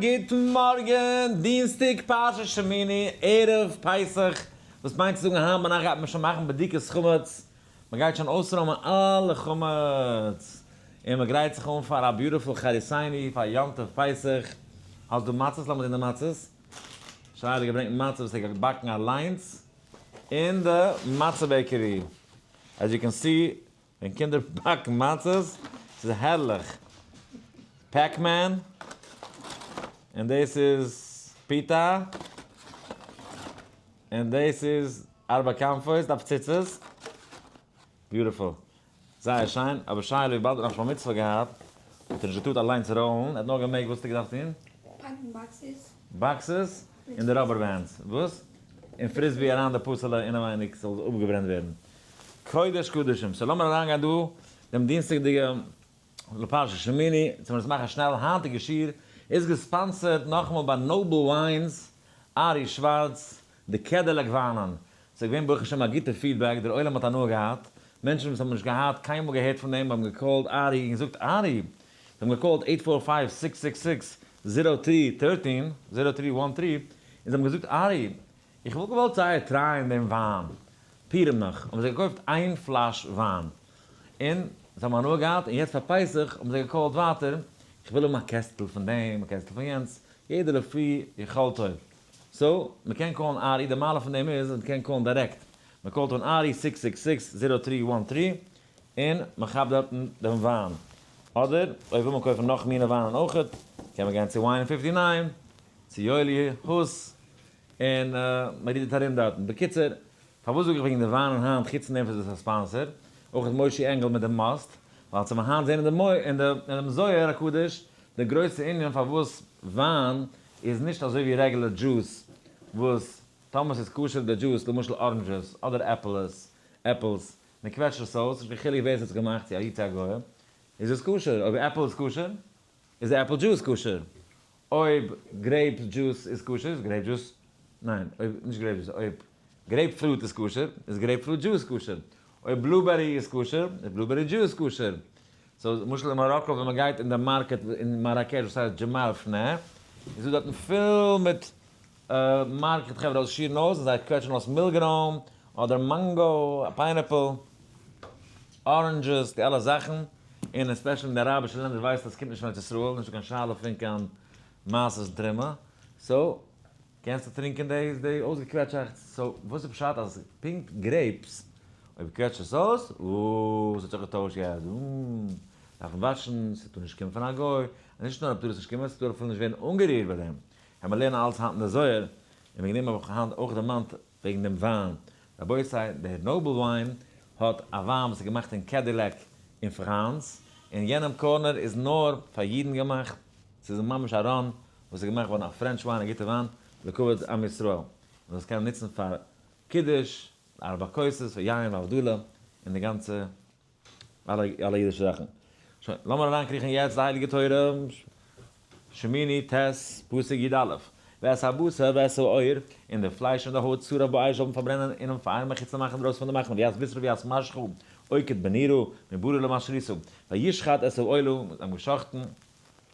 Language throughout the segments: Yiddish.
גוט מארגן, דינסטאג פרשת שמיני, ערב פסח, וואס מיינט צו זאגן היינט ביינאכט גייט מען שוין מאכן בדיקת חמץ, מען גייט שוין אויסרוימען אלע חמץ, און מען גרייט זיך אן פאר א beautiful חריסייני פאר יום טוב פסח. האסט דא מצות? לאמיר זען די מצות. שרייער האט געברענגט מצות וואס ער האט געבאקן אליינס אין די מצה bakery. As you can see, ווען קינדער באקן מצות, ס'איז הערליך. Pac-Man, און דאס איז פיטא, און דאס איז ארבע כנפות, דף ציצית. Beautiful. זייער שיין, אבער שייעלע וויבאלד ער האט נאך נישט בר מצוה געהאט, האט ער נישט געטארט אליינס ראלן, ער האט נאר געמעגט, וואס האט ער געדארפט טון? פאקן boxes. Boxes און די rubber bands. וואס? און frisbee אריין די פאסעלע אינעווייניג ס'זאל אפגעברענט ווערן. קודש קדשים. So לאמיר אריינגיין דא דעם דינסטאג'דיגע לפרשת שמיני, צו מיר עס מאכן שנעל, היינטיגע שיעור איז גע sponsor ט נאכאמאל ביי Noble Wines, ארי שווארץ, די Cadillac וויינען. ס'איז געווען ברוך השם א גוטע feedback, דער עולם האט הנאה געהאט, מענטשן וואס האבן נישט געהאט קיינמאל געהערט פון דעם האבן גע call ט ארי און געזאגט ארי, זיי האבן גע call ט eight four five six six six zero three thirteen, zero three one three, און זיי האבן געזאגט ארי, איך וואלט געוואלט זייער try ען דעם וויין, פורים נאך, האבן זיי געקויפט איין פלאש וויין, און זיי האבן הנאה געהאט, און יעצט פאר פסח האבן זיי גע call ט ווייטער, איך וויל האבן א קעסטל פון דעם, א קעסטל פון יענץ, יעדער לפי יכולתו. So, מ'קען call ן ארי, די מעלה פון דעם איז אז מ'קען call ן דירעקט, מ'call ט אן ארי six six six zero three one three און מ'כאפט דארטן דעם וויין, אדער אויב וויל מען קויפן נאך מינע וויינען אויכעט, קען מען גיין צו Wine 59, צו יואלי הוס, און מ'רודערט ארום דארטן. בקיצור, פארוואס זאג איך וועגן די וויינען היינט חוץ פון דעם וואס עס איז א sponsor, אויך איז מושי ענגעל מיט די מאסט, ווייל צו מיר היינט זעהן אין דעם זוהר הקדוש די גרויסע ענין פארוואס וויין איז נישט אזוי ווי regular juice וואס טאמער ס'איז כשר די דזשוס למשל oranges אדער עפלעס apples מען קוועטשט עס אויס נישט קיין חילוק ווער עס האט עס געמאכט צו א איד צו א גוי איז עס כשר אויב עפל איז כשר איז apple juice כשר אויב grape juice איז כשר איז grape juice ניין אויב נישט grape juice אויב grapefruit איז כשר איז grapefruit juice כשר אויב blueberry איז כשר איז blueberry juice כשר. So למשל אין מאראקא ווען מען גייט אין די market אין מאראקעש וואס הייסט דזשעמאל פנה איז דא דארטן פול מיט market חברה וואס שירן אויס און זיי קוועטשן אויס מילגרוים אדער mango pineapple oranges די אלע זאכן און especially אין די אראבישע לענדער ווייסט אז סקומט נישט פון ארץ ישראל נישטא קיין שאלה פון קיין מעשרות און תרומה so קענסטו טרינקען די די אויסגעקוועטשאכטס, so וואס איז פשט אז פונקט grapes אויב קוועטשט עס אויס, אוה ס'האט זיך געטוישט יעצט, און דארף מען וואשן, ס'טאר נישט קומען פון א גוי, און נישט נאר טאר עס נישט קומען, ס'טאר אפילו נישט ווערן אנגערירט ביי דעם, העמער לערנען אלץ היינט אין די זוהר, און וועגן דעם האב איך היינט אויך דערמאנט וועגן דעם וויין, רבותי דער Noble Wine האט א וויין וואס איז געמאכט אין Cadillac אין פראנס, אין יענעם corner איז נאר פאר אידן געמאכט, ס'איז ממש א run וואס איז געמאכט געווארן א French וויין א גוטע וויין לכבוד עם ישראל, און זאלסט קענען נוצן פאר קידוש, ארבע כוסות, פאר יין והבדלה, און די גאנצע אלע אלע אידישע זאכן. שוין, לאמיר אריינקריכן יעצט די הייליגע תורה, שמיני ט', פסוק י א, ואת הבשר ואת העור, און די פלייש און די הויט שרף באש זאל מען פארברענען אינעם פייער מחוץ למחנה אינדרויסן פון די מחנה, ואת בשרו ואת משחו אוקד בנרו מברה למשריתה, וישחט את העולה, זיי האבן געשחטן.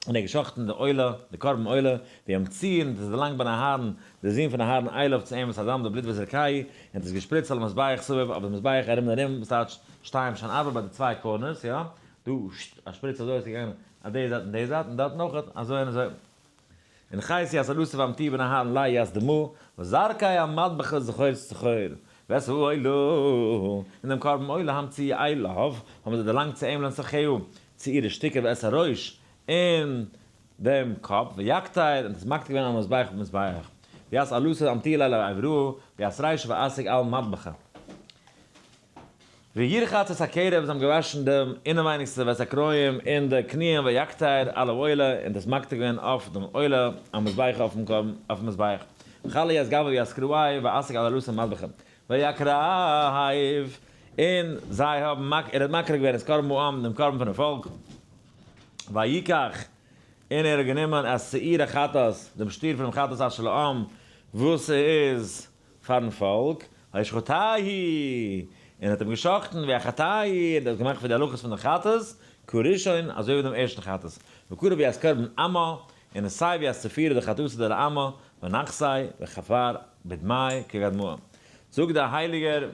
און ער האט געשאכטן די עולה, די קרבן עולה, וימציאו, און האט עס דערלאנגט בן אהרן, דער זון פון אהרן אליו צו אים, ואת הדם, די בלוט ויזרקהו, און האט עס געשפריצט על המזבח סביב, אויף דעם מזבח ארום און ארום, וואס טייטש שתיים שהן ארבע ביי די צוויי corners, יא, דא א שפריץ אזוי איז געגאנגען אויף די זייט און די זייט, און דארטן אויך אזוי און אזוי. און חייסי אז עלותו ואמתי' בן אהרן לי יס דמו, וזרקי על מטבחו זכור זכור, ואת העולה, און דעם קרבן עולה המציאו אליו, האבן זיי דערלאנגט צו אים לנסכהו, צו אירע שטיקער ואת הראש, און דעם קאפ, ויקטר, און עס מקטיר געווען על המזבח אויפן מזבח, ואת עלותו המציאו אליו אברה, ואת רישו ואסיק על מטבחה. וירחץ את הקרב, זיי האבן געוואשן דעם אינעווייניגסטע ואת הכרעים און די קניען ויקטר על העולה, און דאס מקטיר געווען אויף דעם עולה, המזבח אויפן קרבן, אויפן מזבח. וכלה ואת גוו ואת כרעי ואסיק על עלותו מטבחה. ויקרב, און זיי האבן מק, ער האט מקריב געווען את קרבן העם, דעם קרבן פונעם פאלק. ויקח, און ער האט גענומען את שעיר החטאת, דעם שטיר פונעם חטאת אשר לעם, וואס ס'איז פארן פאלק, וישחטהו, און האט אים געשחטן, ויחטהו, און האט געמאכט פאר די הלכות פון די חטאת, כראשון, אזוי ווי דעם ערשטן חטאת, וקרב ואת קרבן עמה, און עס סיי ווי אז צופירער די חטאתו דרעמה ונחסי וכפר בדמאי כגדמאה. זאגט דער הייליגער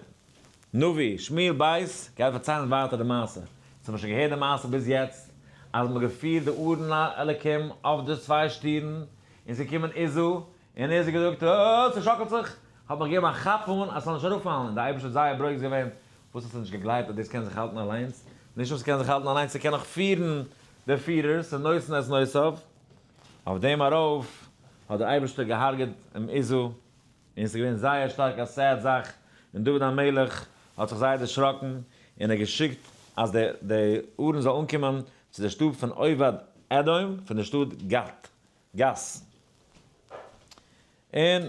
נביא שמואל בית גייט פארציילן ווייטער די מעשה. אונז האבן שוין געהערט די מעשה ביז יעצט, אז מ'האט געפירט די ארון אלקים אויף די צוויי שטירן, און ס'איז געקומען עוזא, און ער האט געזאגט, אה, ס'שאקלט זיך! האט מיך געגעבן א כאפ אן אז ס'זאל נישט אראפפאלן, און דער אייבערשטער האט זייער ברוגז געווען, וואס האסטו נישט געגלייבט אז דאס קען זיך האלטן אליינס? נישט נאר ס'קען זיך האלטן אליינס, ס'קען נאך פירן די פירערס, און נותן את נותיו. אויף דעם ארויף האט דער אייבערשטער געהארגעט דעם עוזא, און ס'איז געווען זייער שטארק א sad זאך, און דוד המלך האט זיך זייער דערשראקן, און ער האט געשיקט אז די ארון זאל אנקומען צו דער שטאט פון עובד אדום, פון דער שטאט גת. גאס. און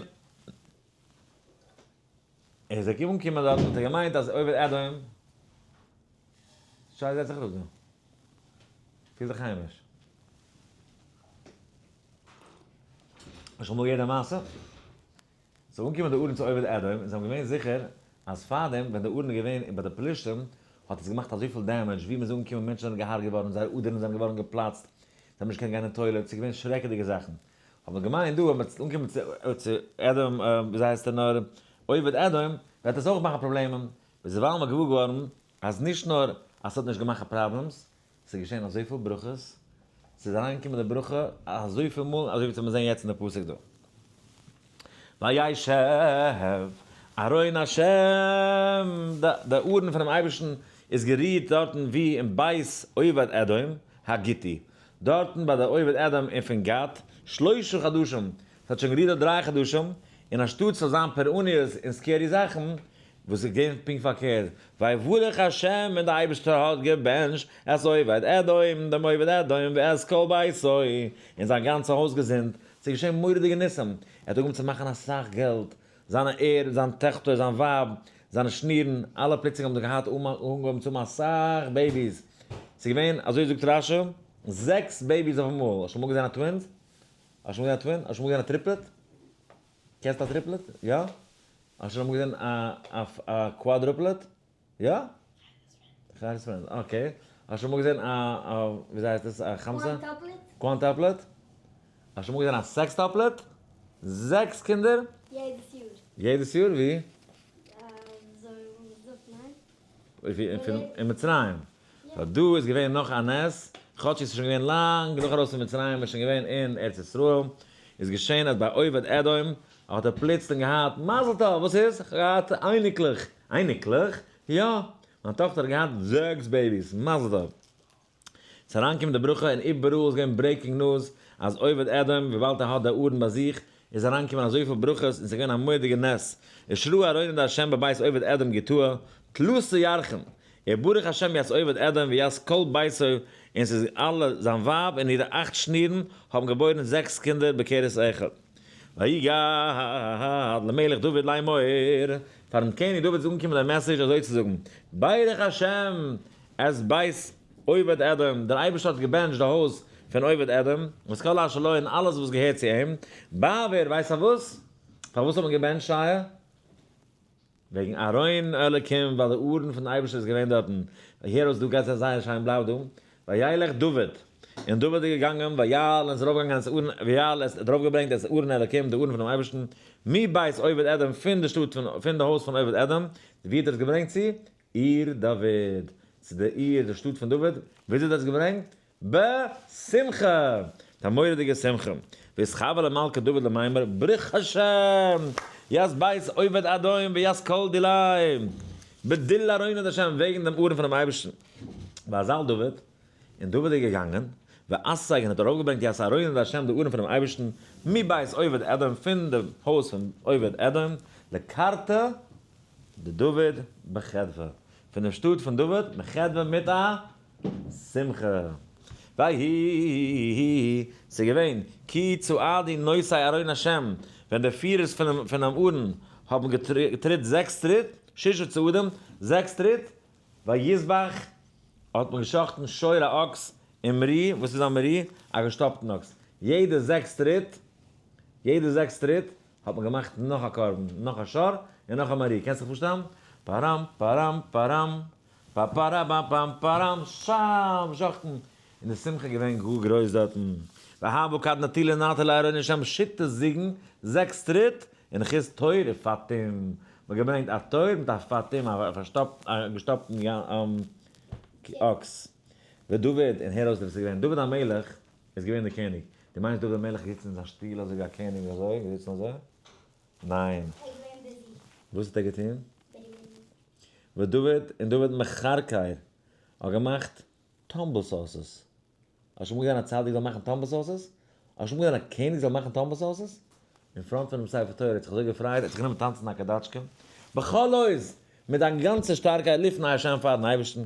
ער איז אנגעקומען דארט האט ער געמיינט אז עובד אדום שי זעצט זיך אראפ דא. פיל זיך היימיש. האסט שוין אמאל געהערט די מעשה? ס'איז אנגעקומען די ארון צו עובד אדום און זיי האבן געווען זיכער אז פארדעם ווען די ארון איז געווען ביי די פלישתים האט עס געמאכט אזויפיל damage ווי מ'איז אנגעקומען מענטשן זענען געהארגעט געווארן זייער אדערן זענען געווארן געפלאצט זיי האבן נישט געקענט גיין אין toilet ס'איז געווען שרעקעדיגע זאכן האט מען געמיינט דא ווען מ'וועט אנקומען צו אדום וויאזוי הייסט ער נאר עובד אדום וועט עס אויך מאכן פראבלעמען ביזדערווייל איז מען געוואר געווארן אז נישט נאר אז ס'האט נישט געמאכט problems ס'איז געשען אזויפיל ברכות, ס'איז אריינגעקומען די ברכה אזויפיל מאל, אזוי ווי מיר זעען יעצט אין די פסוק דא. וישב ארון השם, די ארון פונעם אייבערשטן איז גערוהט דארטן ווי אין בית עובד אדום הגיתי, דארטן ביי די עובד אדום און פון גת, שלשה חדשים, ס'האט שוין גערוהט דארט 3 חדשים, און אנשטאט ס'זאל זיין פורעניות און scary זאכן, וואס איז געווען פונקט פארקערט, ויברך השם און דער אייבערשטער האט געבענטשט את עובד אדום, דעם עובד אדום, ואת כל ביתו, און זיין גאנצע הויזגעזינד, ס'איז געשען מורא'דיגע ניסים, ער האט אנגעהויבן צו מאכן אסאך געלט, זיינע ער, זיין טעכטער, זיין ווייב, זיינע שנירן, אלע פלוצלינג האבן זיי געהאט אנגעהויבן צו האבן אסאך babies, ס'איז געווען, אזוי זאגט רש"י, זעקס babies אויפאמאל, האסט שוין אמאל געזען א twins? האסט שוין אמאל געזען א twin? האסט שוין אמאל געזען א triplet? קענסט א triplet? יא? האסט שוין אמאל געזען א quadruplet? יא? חיות friend, okay. האסט שוין אמאל געזען א וויאזוי הייסט עס? א חמסה? quintuplet? האסט שוין אמאל געזען א sextuplet? זעקס קינדער? יעדעס יאר. יעדעס יאר? ווי? אין מצרים. so דא איז געווען נאך א נס, כאטש עס איז שוין געווען לאנג נאך ארויס פון מצרים, איז שוין געווען אין ארץ ישראל, איז געשען אז ביי עובד אדום האט ער פלוצלינג געהאט מזל טוב, וואס איז? איך האב געהאט אייניקלעך. אייניקלעך? יא! מיין טאכטער האט געהאט זעקס babies, מזל טוב! ס'איז אריינגעקומען די ברכה און איבעראל איז געווען breaking news אז עובד אדום וויבאלד ער האט די ארון ביי זיך איז אריינגעקומען אזויפיל ברכות און ס'איז געווען א מורא'דיגע נס, שראה ארון דה' בבית עובד אדום גיטאה תלתא ירחין, וברוך השם ית עובד אדום וית כל ביתו און ס'איז אלע זיין ווייב און אירע אכט שנירן האבן געבוירן זעקס קינדער בכרס אחד. ויגד למלך דוד לאמור, פארן קעניג דוד איז אנגעקומען דער message אזוי צו זאגן, ברך השם את בית עובד אדום, דער אייבערשטער האט געבענטשט די הויז פון עובד אדום, ואת כל אשר לו און אלעס וואס געהערט צו אים, בעבור, ווייסט פארוואס? פארוואס האט מען געבענטשט שייע? וועגן ארון אלקים, ווייל די ארון פון אייבערשטער איז געווען דארטן. הער אויס דא גייט זיך זייער שיין בלייב דא. וילך דוד, און דוד איז געגאנגען, ויעל, און איז ארויפגעגאנגען את ארון, ויעל, עס האט ארויפגעברענגט את ארון אלקים, די ארון פונעם אייבערשטן, מבית עובד אדום, פון די שטאט פון, פון די הויז פון עובד אדום, ווי האט ער עס געברענגט צו? עיר דוד, צו די עיר, די שטאט פון דוד, וויאזוי האט ער עס געברענגט? בשמחה! מיט א מורא'דיגע שמחה. ויתחוה למלכא דוד למימר, ברוך השם! ית בית עובד אדום וית כל דיליה! בדיל ארון ה' וועגן דעם ארון פונעם אייבערשטן. ואזל דוד, און דוד איז געגאנגען, ואתיג און האט ארויפגעברענגט ית ארון ה' די ארון פונעם אייבערשטן, מבית עובד אדום פון די הויז פון עובד אדום, לקרתא דדוד בחדוה, פון דעם שטאט פון דוד, בחדוה מיט א שמחה. ויהי, ס'איז געווען, כי צעדו נושאי ארון השם, ווען די פירערס פונעם ארון האבן געטריט זעקס טריט, ששה צעדים, זעקס טריט, ויזבח, האט מען געשאכטן שור א אקס, ומריא, וואס איז א מריא? א געשטאפטן אקס. יעדע זעקס טריט, יעדע זעקס טריט, האט מען געמאכט נאך א קרבן, נאך א שור, און נאך א מריא. קענסט זיך פארשטעלן? פאראם פאראם פאראם. פאפאראפאפאם פאראם שם שחט'ן, און די שמחה איז געווען גאר גרויס דארטן. והוה כד נטילי נטלי ארון השם שיתא זיגין, זעקס טריט, ונחית תור ופטום, מ'האט געברענגט א תור מיט א פטום, א פארשטאפט א געשטאפטן אקס. ודוד, און הער אויס וואס איז געווען, דוד המלך איז געווען דער קעניג, דו מיינסט דוד המלך איז געזיצן אין זיין שטול אזוי ווי א קעניג אזוי, געזיצן אזוי? ניין. וואס האט ער געטון? ודוד, און דוד מכרכר האט געמאכט tumble sauces. האסט שוין אמאל געזען א צדיק זאל מאכן tumble sauces? האסט שוין אמאל געזען א קעניג זאל מאכן tumble sauces? אין front פונעם ספר תורה האט זיך אזוי געפרייט, ער האט זיך גענומען טאנצן א קאדאטשקע, בכל עוז, מיט זיין גאנצע שטארקייט לפני השם פארן אייבערשטן.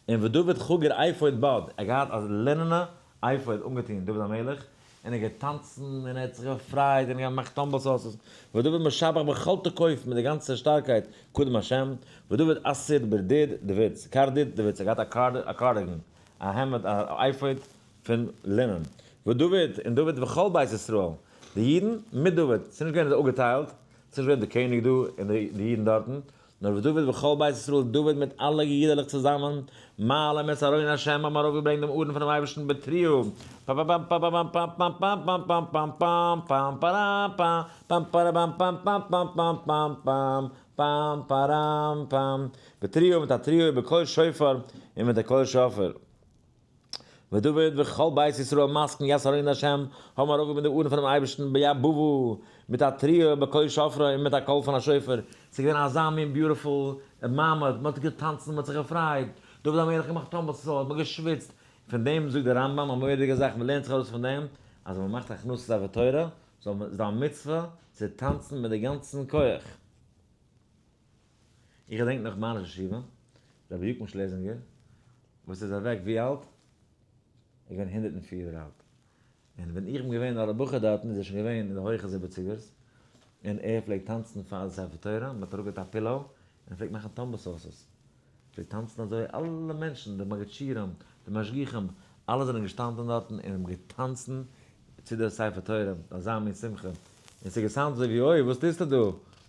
און ודוד חגור אפוד בד, ער האט געהאט א לינענע אפוד אנגעטון, דוד המלך, און ער האט געטאנצן און ער האט זיך געפרייט און געמאכט tumble sauces, ודוד משבח בכל תוקף מיט די גאנצע שטארקייט קדם השם, ודוד עשיר ברדיד דוץ, קרדיד דוץ, ער האט געהאט א cardigan, א העמד, א אפוד פון לינען, ודוד, און דוד וכל בית ישראל, די אידן מיט דוד, ס'איז נישט געווען אזוי אפגעטיילט, ס'איז נישט געווען די קעניג דא און די אידן דארטן, נאר ודוד וכל בית ישראל, דוד מיט אלע אידעלעך צוזאמען, מעלים את ארון השם, האבן ארויפגעברענגט דעם ארון פונעם אייבערשטן בתרועה, פאפאפאמפאפאפאמפאפאמפאמפאמפאמפאם פאם פאראם פאם פאם פאראפאם פאם פאם פאם פאם פאם פאם פאם פאראם פאם, בתרועה מיט א תרועה ובקול שופר און מיט א קול שופר. ודוד וכל בית ישראל משכין ית ארון השם, האבן ארויפגעברענגט די ארון פונעם אייבערשטן ביבבא, מיט א תרועה בקול שופר און מיט א קול פון א שופר, ס'איז געווען אזא מין beautiful מעמד, מ'האט געטאנצן, מ'האט זיך געפרייט, דוד המלך האט געמאכט tumble sauce, מ'האט געשוויצט, פון דעם זאגט דער רמב ם א מורא'דיגע זאך, מ'לערנט זיך ארויס פון דעם, אז ווען מ'מאכט הכנסת ספר תורה, זאל מען, איז דא א מצוה צו טאנצן מיט די גאנצן כח. איך געדענק נאך מיין ראש ישיבה, רבי יוקל שלעזינגער, וואס איז אוועק ווי אלט? ער איז געווען 104 יאר אלט. און ווען איך בין געווען א בחור דארטן איז ער שוין געווען אין די הויכע זיבעציגערס, און ער פלעגט טאנצן פאר די ספר תורה, מען האט אראפגעלייגט א pillow, און ער פלעגט מאכן tumble sauces. פלעגט טאנצן אזוי, אלע מענטשן, די מגיד שיעורים, די משגיחים, אלע זענען געשטאנען דארטן און האבן געטאנצן צו די ספר תורה, אזא מין שמחה. און ס'איז געסאונדט אזוי ווי אוי, וואס טוסטו דא?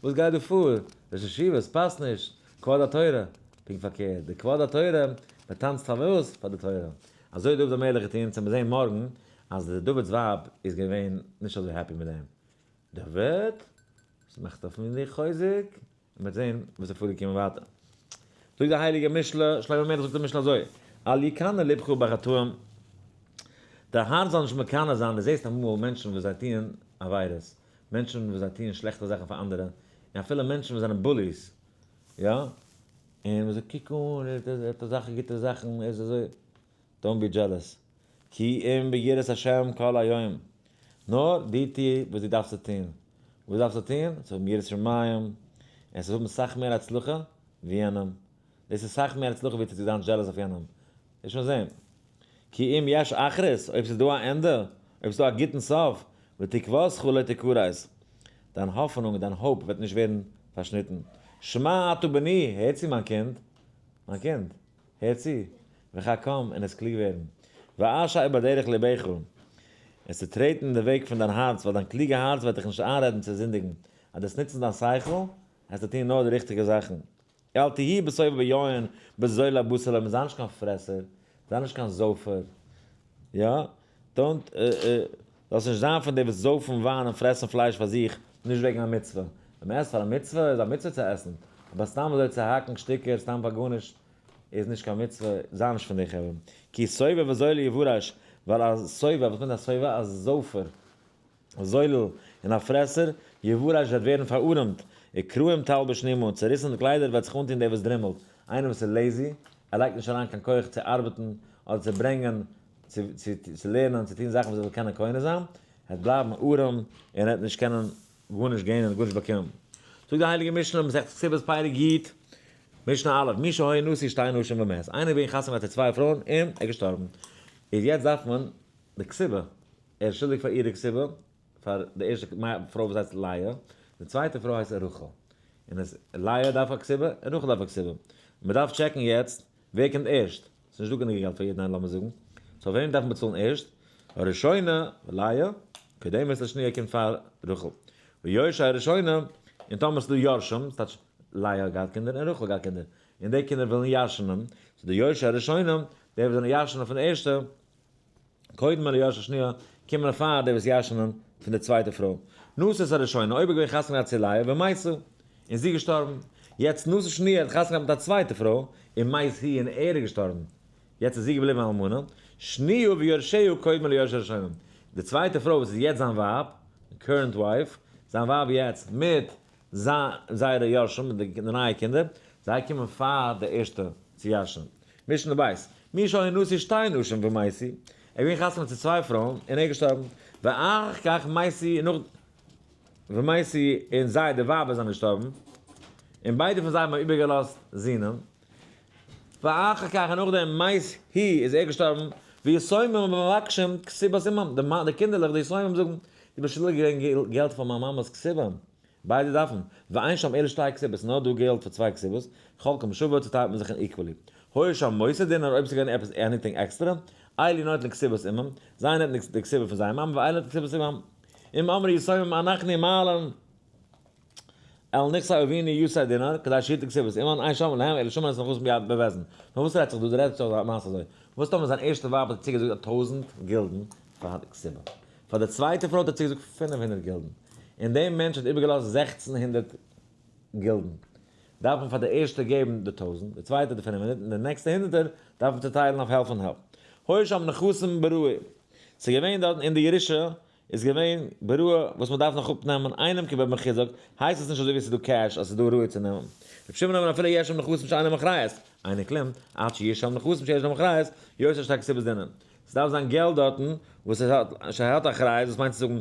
וואס גייט דא פאר? ראש ישיבה, ס'פאסט נישט! כבוד התורה! פונקט פארקערט, די כבוד התורה, מען טאנצט פאר וואס? פאר די תורה. אזוי האט דוד המלך געטון, צו מיר זעהן מארגן אז די דוד'ס ווייב איז געווען נישט אזוי happy מיט דעם. דוד? וואס מאכט אויף מיר די חוזק? און מ'וועט זעהן וואס איז פארגעקומען ווייטער. זאגט די הייליגע משלי, שלמה המלך זאגט אין משלי אזוי, אל יקנא לבך בחטאים, די הארץ זאל נישט מקנא זיין, דו זעסט אמאל מענטשן וואס זיי טוען עבירות, מענטשן וואס זיי טוען שלעכטע זאכן פאר אנדערע, און אפילו מענטשן וואס זענען bullies, יא, און מ'זאגט קוק אן, ער האט אזעלכע גוטע זאכן, ער איז אזוי, don't be jealous, כי אם ביראת השם כל היום, נאר דו טו וואס דו דארפסט צו טון, וואס דארפסטו טון? צו האבן יראת שמים, און צו האבן סאך מער הצלחה ווי יענעם, דאס איז סאך מער הצלחה ווי צו זיין jealous אויף יענעם, וועסט שוין זען. כי אם יש אחרית, אויב ס'איז דא א ענדע, אויב ס'איז דא א גוטן סוף, ותקוותך לא תכרת, דיין האפענונג, דיין hope וועט נישט ווערן פארשניטן. שמע אתה בני, הער צו מיין קינד, מיין קינד, הער צו, וחכם, און עס קלוג ווערן. ועשה בדרך לבך, און צו טרעטן אין די וועג פון דיין הארץ, ווייל דיין קלוגע הארץ וועט דיך נישט איינרעדן צו זינדיגן, אז דו וועסט נוצן דיין שכל, וועסטו טון נאר די ריכטיגע זאכן. אל תהי בשובע ביין בזול הבשר לא, זיי נישט קיין פרעסער, זיי נישט קיין זויפער, יא, don't, זאלסט נישט זיין פון די וואס זויפן וויין און פרעסן פלייש פאר זיך, נישט וועגן א מצוה. ווען מען עסט פאר א מצוה, איז א מצוה צו עסן, אבער סתם אזוי צו האקן שטיקער סתם פאר גארנישט, איז נישט קיין מצוה, זיי נישט פון די חברה. כי שובע וזולל יורש, ווייל א שובע, וואס מיינט א שובע? א זויפער. א זולל און א פרעסער, יורש וועט ווערן פארארעמט, וקרעים תלבש נימא, צעריסענע קליידער וועט זיך אנטון דער וואס דרימלט, איינער וואס איז lazy, ער לייגט נישט אריין קיין כח צו ארבעטן, אדער צו ברענגען, צו לערנען, צו טון זאכן וואס ער זאל קענען קונה זיין, ער וועט בלייבן ארעם, און ער וועט נישט קענען גארנישט gain ען, גארנישט באקומען. זאגט די הייליגע משנה, מסכת כתובות פרק י', משנה א', מי שהיה נשוי שתי נשים ומת, איינער איז געווען חתונה געהאט צו צוויי פרויען און ער איז געשטארבן, איז יעצט דארף מען די כתובה, ער איז שולדיג פאר אירע כתובה, פאר די ערשטע פרוי וואס הייסט לאה, די צווייטע פרוי הייסט רחל, און עס לאה דארף א כתובה און רחל דארף א כתובה, מען דארף טשעקן יעצט ווער קומט ערשט, ס'איז נישט דא גענוג געלט פאר יעדן איינעם לאמיר זאגן, so וועם דארף מען באצאלן ערשט, הראשונה לאה, קודמת לשניה קומט פאר רחל, ויורשי הראשונה, און טאמער ס'איז דא יורשים, ס'טייטש לאה האט געהאט קינדער און רחל האט געהאט קינדער, און די קינדער ווילן ירש'נען, so די יורשי הראשונה, די וואס זענען ירש'נען פון די ערשטע. קודם ליורשי השניה, קומען פאר די וואס ירש'נען פון די צווייטע פרוי. נשא את הראשונה, אויב איז געווען חתונה געהאט צו לאה, ומתה, און זי איז געשטארבן. יעצט נשא שניה, ער האט חתונה געהאט מיט א צווייטע פרוי, ומת הוא, און ער איז געשטארבן. יעצט איז זי געבליבן אלמנה. שניה ויורשיה קודמין ליורשי הראשונים. די צווייטע פרוי וואס איז יעצט זיין ווייב, current wife, זיין ווייב יעצט מיט זייערע יורשים, מיט די נייע קינדער, זיי קומען פאר די ערשטע צו ירש'ן. משנה בית, מי שהיה נשוי שתי נשים ומתו, ער איז געווען חתונה צו צוויי פרויען און ער איז געשטארבן, ואחר כך מתו, און נאך ומתו און זיי די ווייבער זענען געשטארבן, און ביידע פון זיי האבן איבערגעלאזט זינען, ואחר כך און נאכדעם מת הוא איז ער געשטארבן, ויתומים מבקשים כתובת אמם, די קינדערלעך די יתומים זאגן, דו ביסט שולדיג געווען געלט פאר מיין מאמע'ס כתובה. ביידע דארפן, ואין שם אלא שתי כתובות, נאר דא געלט פאר צוויי כתובות, חולקין בשווה צוטיילט מען זיך אין equally. היה שם מותר דינר אויב ס'איז געווען עפעס anything עקסטערע, אלו נוטלין כתובת אמם, זיי נעמען די כתובה פון זייער מאמע ואלו נוטלין כתובת אמם. אם אמרו יתומים אנחנו מעלין על נכסי אבינו יותר דינר, כדי שיטלו כתובת אמן, אין שם להם אלא שמין את נכסים ביד בבית דין. פון וואס רעדט זיך דא? דא רעדט זיך א מעשה אזוי, וואס טאמער זיין ערשטע ווייב האט צוגעזאגט א טויזנט גילדן פאר די כתובה, פאר די צווייטע פרוי האט ער צוגעזאגט 500 גילדן, און דער מענטש האט איבערגעלאזט 1600 גילדן, דארף מען פאר די ערשטע געבן די טויזנט, די צווייטע די 500, און די נעקסטע הונדערטער דארף מען צוטיילן אויף העלפט און העלפט. היה שם נכסים בראוי. ס'איז געווען דארטן אין די ירושה איז געווען בראוי וואס מען דארף נאך אפנעמען איינעם כבן מחוזק, הייסט עס נישט אזוי ווי עס איז דא cash אז עס איז דא ראוי צו נעמען. רבי שמעון אומר אפילו יש שם נכסים שאין להם אחריות, אינו כלום, עד שיש שם נכסים שיש להם אחריות, יותר שתי כתובות דינר. ס'דארף זיין געלט דארטן וואס עס האט שהאט אחריות, דאס מיינט צו זאגן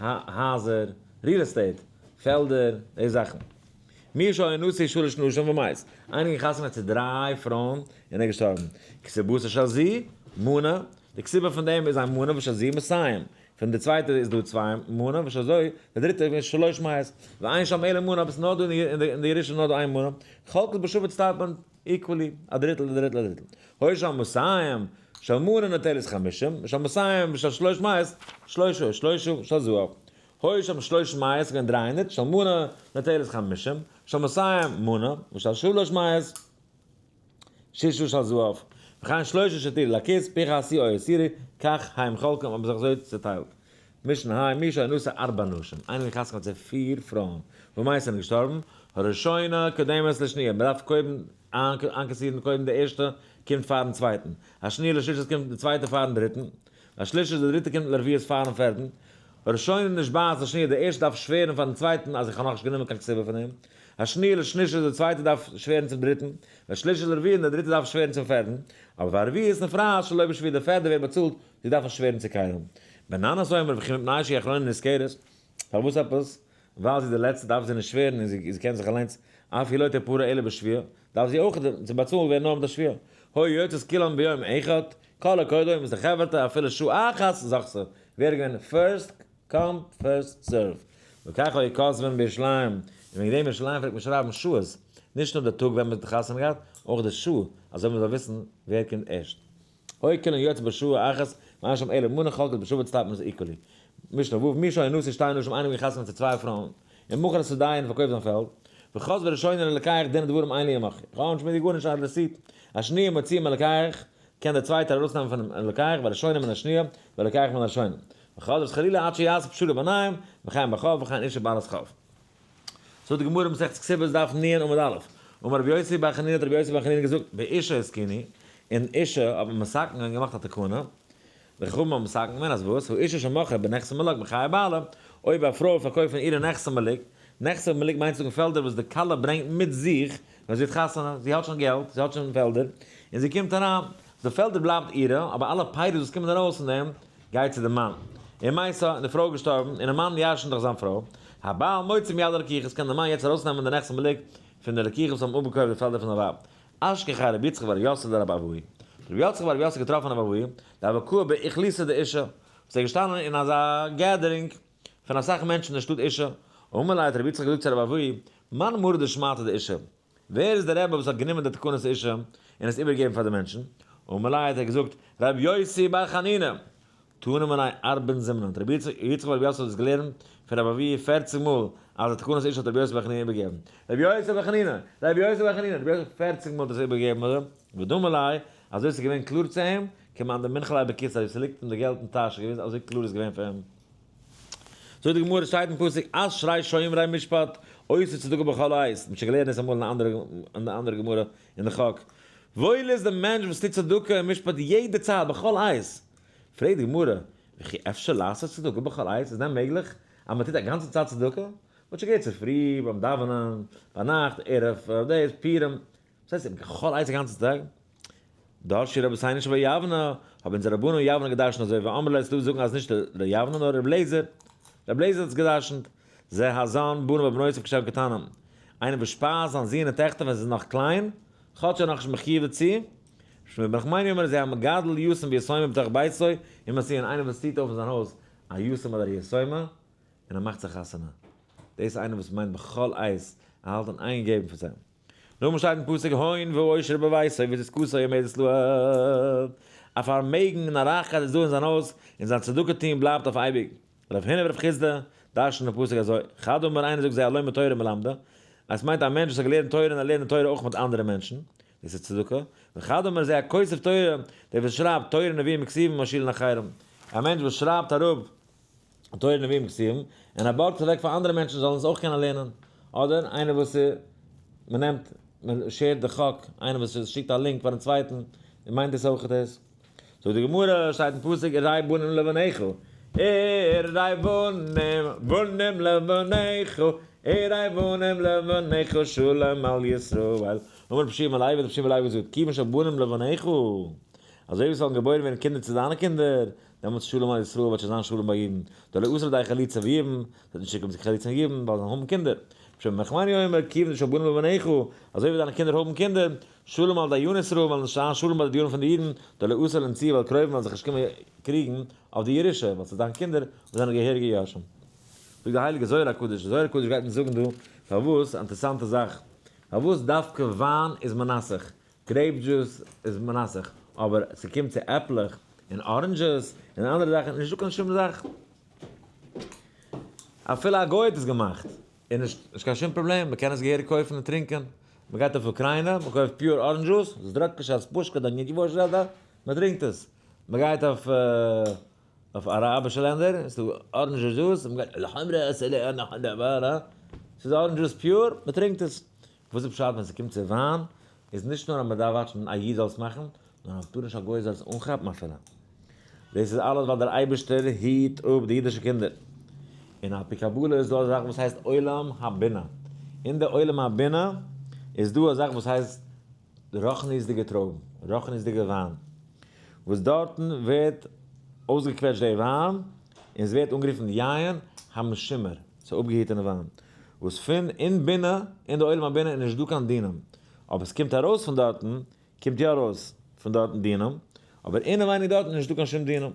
הייזער, real estate, פעלדער, די זאכן. מי שהיה נשוי שלש נשים ומת, איינער געווען חתונה צו דריי פרויען און ער געשטארבן, כתובתה של זו מנה, די כתובה פון דעם איז א מנה ושל זו מאתים, פון די צווייטע איז דא צוויי מנה ושל זו, די דריטע איז שלש מאות, ואין שם אלא מנה, אבער ס'איז נאר דא אין די ירושה נאר דא איין מנה, חולקות בשווה צוטיילט מען equally, א דריטל, א דריטל, א דריטל. היה שם מאתים, של מנה נוטלת חמישים, ושל מאתים ושל שלש מאות, שלושה, שלושה, של זהב. היה שם שלש מאות, געווען 300, של מנה נוטלת חמישים, של מאתים מנה, ושל שלש מאות, ששה של זהב. וכן שלושה שהותירו לכיס, פי עשי או עשירי, כך הם חולקים, האבן זיך אזוי צעטיילט. משנה ה', מי שהיה נשוי ארבע נשים, איינער געחתמ'ט צו פיר פרויען, ומת זענען געשטארבן, הראשונה קודמת לשניה, מען דארף קודם איינקאסירן קודם די ערשטע קומט פארן צווייטן, השניה לשלישית קומט די צווייטע פארן דריטן, השלישית די דריטע קומט לרביעית פארן פערטן, הראשונה נשבעת לשניה די ערשטע דארף שווערן פארן צווייטן אז איך האב נאכנישט גענומען קיין כתובה פון אים, השניה לשלישית די צווייטע דארף שווערן צום דריטן, והשלישית לרביעית די דריטע דארף שווערן צום פערטן, אבער והרביעית נפרעת שלא בשבועה די פערטע ווערט באצאלט, זי דארף נישט שווערן צו קיינעם. בן ננס אומר וכי מפני שהיא אחרונה נשכרת, פארוואס עפעס? ווייל זי איז די לעצטע דארף זי נישט שווערן און זי קען זיך אליינס אף היא לא תפרע אלא בשבועה, דארף זי אויך צו באצאלן ווערן נאר מיט א שבועה. היו יוצאות כולן ביום אחד, כל הקודם איז די חבר'טע אפילו שעה אחת זכתה, ווער איז געווען first come first serve. וכך היו כותבין בירושלים, און וועגן דעם ירושלים פלעגט מען שרייבן שעות, נישט נאר די טאג ווען מען האט חתונה געהאט, אויך די שעה, אזוי מען זאל וויסן ווער קומט ערשט. היו כולן יוצאות בשעה אחת, ואין שם אלא מנה חולקות בשווה צוטיילט מען עס equally. משנה ו', מי שהיה נשוי שתי נשים איינער געחתמ'ט צו צוויי פרויען, ומכר את שדהו און פארקויפט זיין פעלד, וחזרה הראשונה ללוקח דין ודברים אין לי עמך, איך האב נישט מיט דיר גארנישט א receipt, השניה מוציאה מלוקח, קען דער צווייטער ארויסנעמען פונעם לוקח, והראשונה מן השניה, והלוקח מן הראשונה. וחזרת חלילה עד שיעשה פשרה ביניהם, וכן בחוב וכן אישה בעלת חוב. זאגט די גמרא מסכת כתובות דף נ' עמוד א', אמר רבי יוסי בר חנינא האט רבי יוסי בר חנינא געזאגט, באשה התקינו, אין אשה האט מען מתקן געווען געמאכט א תקנה, די חכמים האבן מתקן געווען אז וואס, האשה שמכרה בנכסי מלוג בחיי בעלה, אויב א פרוי פארקויפט פון אירע נכסי מלוג, נכסי מלוג מיינט צו זאגן פעלדער וואס די כלה ברענגט מיט זיך ווען זי האט חתונה, זי האט שוין געלט, זי האט שוין פעלדער, און זי קומט אריין, די פעלדער בלייבט אירע, אבער אלע פירות וואס קומען ארויס פון דעם גייט צו די מאן. ומתה, און די פרוי איז געשטארבן, און די מאן ירש'נט דאך זיין פרוי. הבעל מוציא מיד הלקוחות, קען די מאן יעצט ארויסנעמען די נכסי מלוג פון די לקוחות וואס האבן אפגעקויפט די פעלדער פון זיין ווייב. אשכחיה רבי יצחק בר יוסף לרבי אבהו. רבי יצחק בר יוסף געטראפן רבי אבהו, דהוה קאי באוכלוסא דאושא, וואס איז געשטאנען אין אזא gathering פון אסאך מענטשן אין די שטאט אושא. אמר ליה האט רבי יצחק געזאגט צו רבי אבהו, מאן מרא דשמעתא דאושא? ווער איז דער רבי וואס האט גענומען די תקנות אושא און עס איבערגעגעבן פאר די מענטשן? אמר ליה האט ער געזאגט, רבי יוסי בר חנינא! תנא מיניה ארבעין זימנין, האט רבי יצחק בר יוסף דאס געלערנט פון רבי אבהו פערציג מאל, אז די תקנות אושא האט רבי יוסי בר חנינא איבערגעגעבן. רבי יוסי בר חנינא! רבי יוסי בר חנינא! רבי יוסי פערציג מאל האט עס איבערגעגעבן, ודמי ליה, אזוי עס איז געווען קלאר צו אים, כמאן דמנח ליה בכיסא, ווי ס'ליגט אים די געלט אין טאש, געווען אזוי קלאר איז געווען פאר אים. זאגט די גמרא, שטייט אין פסוק, אשרי שומרי משפט, עושי צדקה בכל עת, מ'האט שוין געלערנט דאס אמאל אין די אנדערע גמרא אין די חק, וואויל איז דער מענטש וואס טוט צדקה און משפט יעדע צייט בכל עת, פרעגט די גמרא, וכי אפשר לעשות צדקה בכל עת, איז דען מעגליך אז מען טוט א גאנצע צייט צדקה? מען האט שוין געהערט צופרי, ביים דאווענען, ביינאכט, ערב דאס, פורים, וואס הייסט בכל עת א גאנצע טאג? דרשו רבותינו שביבנה, האבן אונזערע רבנים אין יבנה געדרשנט אזוי, ואמרי לה, ס'דא וואס זאגן אז נישט ר' יבנה נאר ר' לעזער, ר' לעזער האט עס געדרשנט, זה הזן בניו ובנותיו כשהם קטנים, איינער וואס שפייזט זיין זון און טעכטער ווען זיי זענען נאך קליין, כאטש ער איז נאכנישט מחיוב דערצו, שמואל בן נחמני אומר זה המגדל יתום ויתומה בתוך ביתו ומשיאן, איינער וואס ציט אויף אין זיין הויז א יתום אדער א יתומה און ער מאכט זיי חתונה, דאס איז איינער וואס מיינט בכל עת, ער האלט אין איין געבן פאר זיי. נאכדעם שטייט אין פסוק הון ועושר בביתו וצדקתו עומדת לעד, א פארמעגן און א רייכקייט איז דא אין זיין הויז, און זיין צדקה טון בלייבט אויף אייביג. רב הונא ורב חסדא דרש'נען די פסוק אזוי, חד אמר איינער זאגט זה הלומד תורה ומלמדה, אז עס מיינט א מענטש וואס האט געלערנט תורה און ער לערנט די תורה אויך מיט אנדערע מענטשן, דאס איז צדקה, וחד אמר זה הכותב תורה, דער וואס שרייבט תורה נביאים וכתובים ומשאילין לאחרים, א מענטש וואס שרייבט אראפ תורה נביאים וכתובים, און ער בארגט עס אוועק פאר אנדערע מענטשן זאלן עס אויך קענען לערנען, אדער איינער וואס מען נעמט מען share ט די חק, איינער וואס שיקט א link פארן צווייטן, מיינט דאס אויך דאס. זאגט די גמרא, שטייט אין פסוק הראי בנים לבניך, הראי בנים, בנים לבניך, הראי בנים לבניך שלום על ישראל. אמר רבי יהושע בן לוי, האט רבי יהושע בן לוי געזאגט, כיוון שבנים לבניך, אזוי ווי עס זאלן געבוירן ווערן קינדער צו דיינע קינדער, דעמאלטס שלום על ישראל וועט שוין זיין שלום ביי אידן, דלא אתי לידי חליצה ויבום, עס וועט נישט צוקומען צו חליצה און יבום, ווייל זיי האבן קינדער. רבי שמעון בן נחמני אומר, כיוון דשבנים לבניך, אזוי ווי דיינע קינדער האבן קינדער, שלום על דייני ישראל וועלן נישט זיין שלום ביי די דיונים פון די אידן, דלא אתי לנצויי ווייל קרובים וועלן זיך נישט קומען קריגן אויף די ירושה, ווייל ס'איז דיין קינדער וואס זענען געהעריגע יורשים. זאגט די הייליגע זוהר הקדוש, די זוהר הקדוש גייט אונז זאגן דא פארוואס, א אינטערעסאנטע זאך, פארוואס דווקא וויין איז מנסך, grape juice איז מנסך, אבער ס'קומט צו עפלעך און oranges און אנדערע זאכן איז נישטא קיין שום זאך, אפילו א גוי האט עס געמאכט. איז נישט קיין שום פראבלעם, מען קען עס געהעריג קויפן און טרינקען, מען גייט אויף אוקריינע, מען קויפט pure orange juice, זדראקעשע ספושקע דאניעטשיוואזשעדא, מען טרינקט עס, מען גייט אויף אויף אראבישע לענדער, עס איז דא orange juice, מען גייט ס'איז orange juice pure, מען טרינקט עס. וואס איז פשט ווען ס'קומט צו וויין, איז נישט נאר אז מען דארף וואטשן א איד זאל עס מאכן, נאר אז מ'טאר נישט א גוי זאל עס אנכאפן אפילו. דאס איז אלעס ווייל דער אייבערשטער היט אפ די אידישע קינדער. און על פי קבלה איז דא א זאך וואס הייסט עולם הבינה. אין די עולם הבינה איז דא א זאך וואס הייסט רוחניות'דיגע טרויבן, רוחניות'דיגע וויין, וואס דארטן ווערט אויסגעקוועטשט די וויין, און עס ווערט אנגערופן יין המשומר, ס'איז אפגעהיטענע וויין, וואס פון אין בינה, אין די עולם הבינה איז נישט דא קיין דינים, אבער עס קומט ארויס פון דארטן, קומט יא ארויס פון דארטן דינים, אבער אינעווייניג דארטן איז נישטא קיין שום דינים.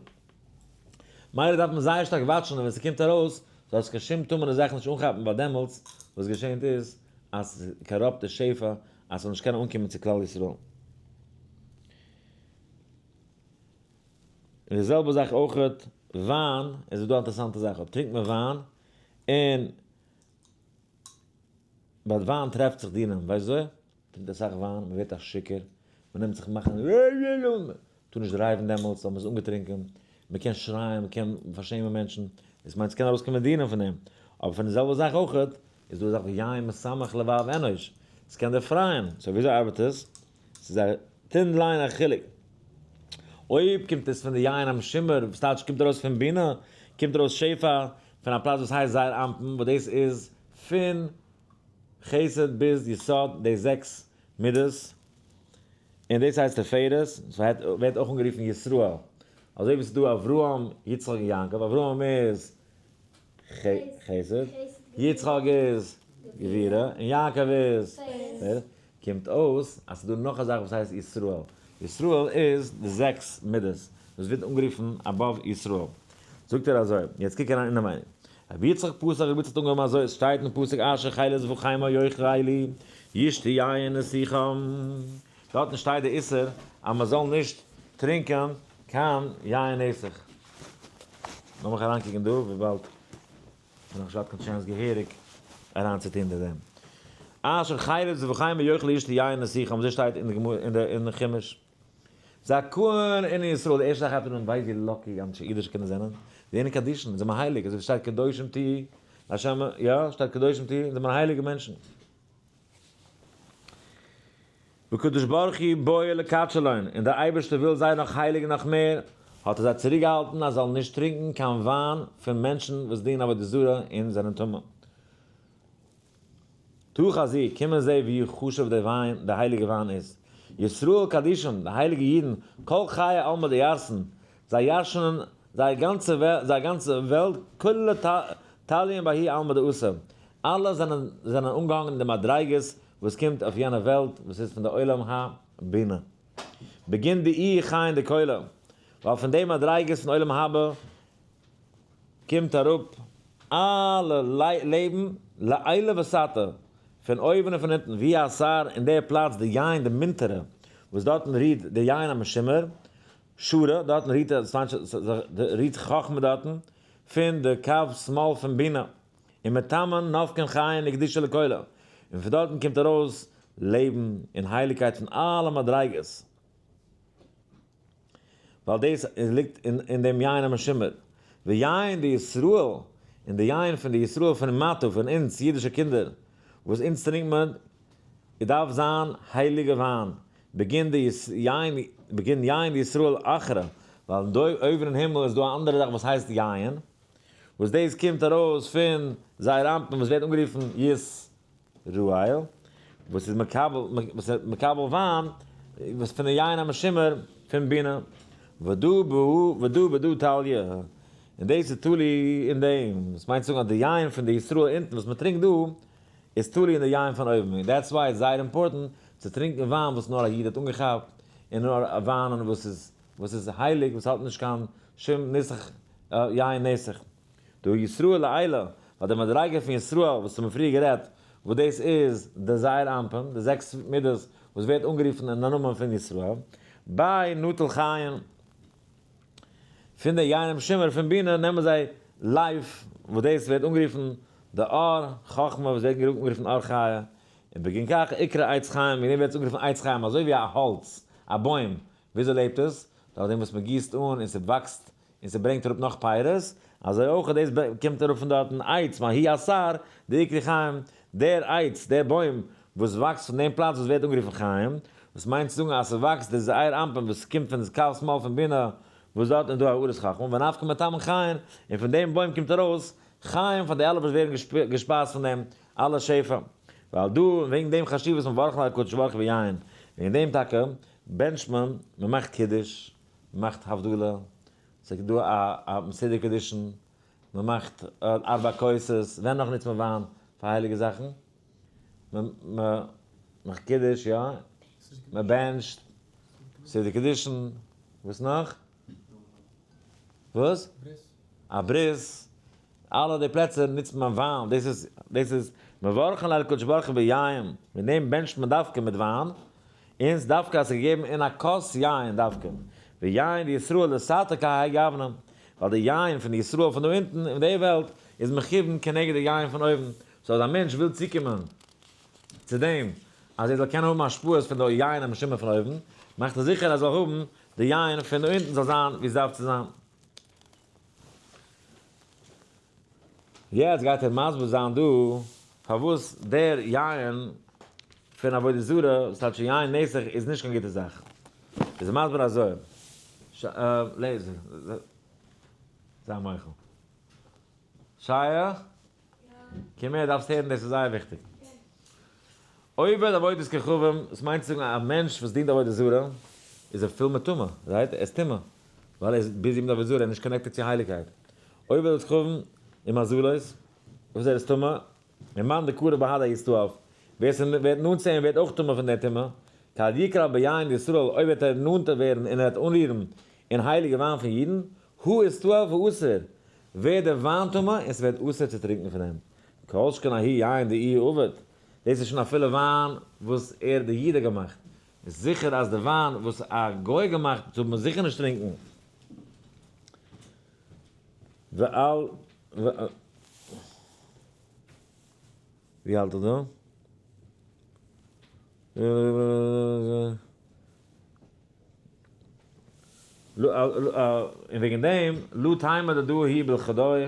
מילא דארף מען זייער שטארק וואטשן ווען ס'קומט ארויס, זאל עס קיין שום טמא'נע זאך נישט אנכאפן, ווייל דעמאלטס וואס געשענט איז אז ס'קאראפט די שפע אז ס'זאל נישט קענען אנקומען צו כלל ישראל. און די זעלבע זאך אויכעט וויין, עס איז דא א אינטערעסאנטע זאך, אויב טרינקט מען וויין און ביי וויין טרעפט זיך דינים, ווייסט וויאזוי? טרינקט אסאך וויין, מען ווערט א שיכור, מען נעמט זיך מאכן מען טאר נישט דרייוון דעמאלטס ווייל מען איז אנגעטרינקען, מען קען שרייען, מען קען פארשעמען מענטשן, דאס מיינט ס'קען ארויסקומען דינים פון דעם, אבער פון די זעלבע זאך אויכעט איז דא א זאך ווי יין משמח לבב אנוש, ס'קען דערפרייען, so וויאזוי ארבעט עס? ס'איז א thin line א חילוק, אויב קומט עס פון די יין המשומר, וואס טייטש קומט ארויס פון בינה, קומט ארויס שפע פון א פלאץ וואס הייסט זעיר אנפין, וואס דאס איז פון חסד ביז יסוד, די זעקס מידות, און דאס הייסט תפארת, עס ווערט אויך אנגערופן ישראל, אזוי ווי עס איז דא אברהם, יצחק און יעקב, אברהם איז חסד, יצחק איז גבורה, און יעקב איז תפארת, קומט אויס אז ס'איז דא נאך א זאך וואס הייסט ישראל, ישראל איז די זעקס מידות, וואס ווערט אנגערופן above ישראל. זאגט ער אזוי, יעצט קוק אריין אינעווייניג, רבי יצחק פסח, רבי יצחק האט אנגעהויבן אזוי, עס שטייט אין פסוק אשר חילת וחמה יאכלו ישתו יין נסיכם, דארטן שטייט די איסור אז מען זאל נישט טרינקען קיין יין נסך. לאמיך אריינקוקן דא וויבאלד כ'האב נאכנישט געהאט קיין chance געהעריג אריינצוטון אין דעם. אשר חילת וחמה יאכלו ישתו יין נסיכם, אזוי שטייט אין די גמרא אין די חומש. זכאין אינון ישראל, די ערשטע זאך הייבט ער אן, ווייסט ווי lucky אנשי אידישע קינדער זענען? זיי זענען קדישין, זיי זענען הייליג, אזוי ווי שטייט קדושים תהיו להשם, יא, שטייט קדושים תהיו, זיי זענען הייליגע מענטשן. וקדוש ברוך הוא בעי לקדשא לון, און דער אייבערשטער וויל זיי נאך הייליגן נאך מער, האט ער זיי צוריקגעהאלטן אז זיי זאלן נישט טרינקען קיין וויין פון מענטשן וואס דינען עבודה זרה און זענען טמא. תא חזי, קום און זע ווי חשוב דער וויין, דער הייליגער וויין איז. ישראל קדישין, די הייליגע אידן, כל חיי עלמא דירתין, זיי ירש'נען זייער גאנצע זייער גאנצע וועלט, כולא תליין בהאי עלמא דאתי, אלע זענען זענען אנגעהאנגען אין די מדריגות וואס קומט אויף יענע וועלט וואס איז פון די עולם הבינה. בגין דאיהו חיין דכולא, ווייל פון די מדריגות פון עולם הבא קומט אראפ אלע לעבן לעילא ותתא, פון אויבן און פון אונטן, ווי אתר אין דער פלאץ די יין די מינטערע, וואס דארטן רוהט די יין המשומר, שרה, דארטן רוהט רוהט חכמה דארטן, פון די קו שמאל פון בינה, און מתמן נפקין חיין וקדושה לכולא, און פון דארטן קומט ארויס לעבן און הייליגקייט פון אלע מדריגות. ווייל דאס ליגט אין דעם יין המשומר, ויין דישראל, און די יין פון די ישראל פון מטה, פון אונז אידישע קינדער, וואס אונז טרינקט מען, איז דארף זיין הייליגע וויין, בגין די יין, בגין יין דישראל אחרא, ווייל דא אויבן אין הימל איז דא א אנדערע זאך וואס הייסט יין, וואס דאס קומט ארויס פון זייער אנפין וואס ווערט אנגערופן יש רואיל, וואס איז מקבל, וואס איז מקבל וויין, וואס פון די יין המשומר פון בינה, ודא בהו, ודא בדא תליא, און דאס איז תלוי אין דעם, וואס מיינט צו זאגן אז די יין פון די ישראל אונטן וואס מען טרינקט דא, איז תלוי אין די יין פון אויבן, און that's why איז זייער important צו טרינקען וויין וואס נאר א איד האט אנגעכאפט, און נאר וויינען וואס איז, וואס איז הייליג, וואס האט נישט קיין שום נסך יין נסך. דהא ישראל לעילא, ווייל די מדריגה פון ישראל וואס האבן פריער גערעדט, וואס דאס איז די זעיר אנפין, די זעקס מידות וואס ווערט אנגערופן אין די נאמען פון ישראל, ביי נטל חיים, פון די יין המשומר פון בינה נעמען זיי life, וואס דאס ווערט אנגערופן די אור חכמה וואס ווערט אנגערופן אור חיה, און בגין כך אקרי עץ חיים, וועגן דעם ווערט עס אנגערופן עץ חיים, אזוי ווי א האלץ, א בוים, וויאזוי לעבט עס? דורך דעם וואס מען גיסט אן און ס'וואקסט און ס'ברענגט אראפ נאך פירות, אזוי אויך דאס קומט אראפ פון דארטן עץ מהאי אתר דאקרי חיים, דער עץ, דער בוים, וואס וואקסט פון דעם פלאץ וואס ווערט אנגערופן חיים, וואס מיינט צו זאגן אז ס'וואקסט די זעיר אנפין וואס קומט פון די קו שמאל פון בינה, וואס דארטן איז דא הארת חכמה, ונפקא מתמן חיים, און פון דעם בוים קומט ארויס חיים פאר די אלע וואס ווערן געשפייזט פון דעם, אלע שפע. ווייל דא, וועגן דעם חשיבות מברכין על הקדוש ברוך הוא ביין, וועגן דעם טאקע בענטשט מען, מ'מאכט קידוש, מ'מאכט הבדלה, ס'איז דא א מסדר קידושין, מ'מאכט ארבע כוסות, ווען נאך נוצט מען וויין פאר הייליגע זאכן? מ'מאכט קידוש, יא, מ'בענטשט, סידור קידושין, וואס נאך? וואס? א ברית, אלע די פלעצער נוצט מען וויין, דאס איז, דאס איז מברכין על קודשא בריך הוא ביין, מיט דעם בענטשט מען דווקא מיט וויין, אונז דווקא אז ס'איז געגעבן אין א כוס יין דווקא, ויין דישראל דתתא כהאי גוונא, ווייל די יין פון די ישראל פון דא אונטן אין די וועלט איז מכוון כנגד די יין פון אויבן, so אז א מענטש וויל צוקומען צו דעם אז ער זאל קענען האבן השפעות פון די יין המשומר פון אויבן, מאכט ער זיכער אז ער זאל האבן די יין פון דא אונטן זאל זיין ווי עס דארף צו זיין. יעצט גייט ער מסביר זיין דא פארוואס דער יין פון עבודה זרה, וואס טייטש יין נסך, איז נישט קיין גוטע זאך. איז ער מסביר אזוי, לעזער, זיי מוחל. שייע? קום הער, דארפסט הערן, דאס איז זייער וויכטיג. עובד עבודת כוכבים, דאס מיינט צו זאגן א מענטש וואס דינט עבודה זרה, איז ער פול מיט טומאה, right? ער איז טמא, ווייל ער איז busy מיט עבודה זרה, ער איז נישט connected צו הייליגקייט. עובד עבודת כוכבים ומזלות, וואס ער איז טמא, ומאן דקרוב בהדיה יסתאב, ווער ס'ווערט נאנט צו אים ווערט אויך טמא פון דער טומאה, כד יקרב ביין דישראל, אויב וועט ער נאנט ווערן און ער וועט אנרירן אין הייליגע וויין פון אידן, הוא יסתאב ואסור, ווערט דער וויין טמא און ס'ווערט אסור צו טרינקען פון אים. כל שכן ההוא יין דאיהו עביד, דאס איז שוין אפילו וויין וואס ער דער איד האט געמאכט, איז זיכער אז די וויין וואס א גוי האט געמאכט זאל מען זיכער נישט טרינקען. ועל ווי האלט איך דא? און וועגן דעם, לא תימא דדא הוא בלחודוי,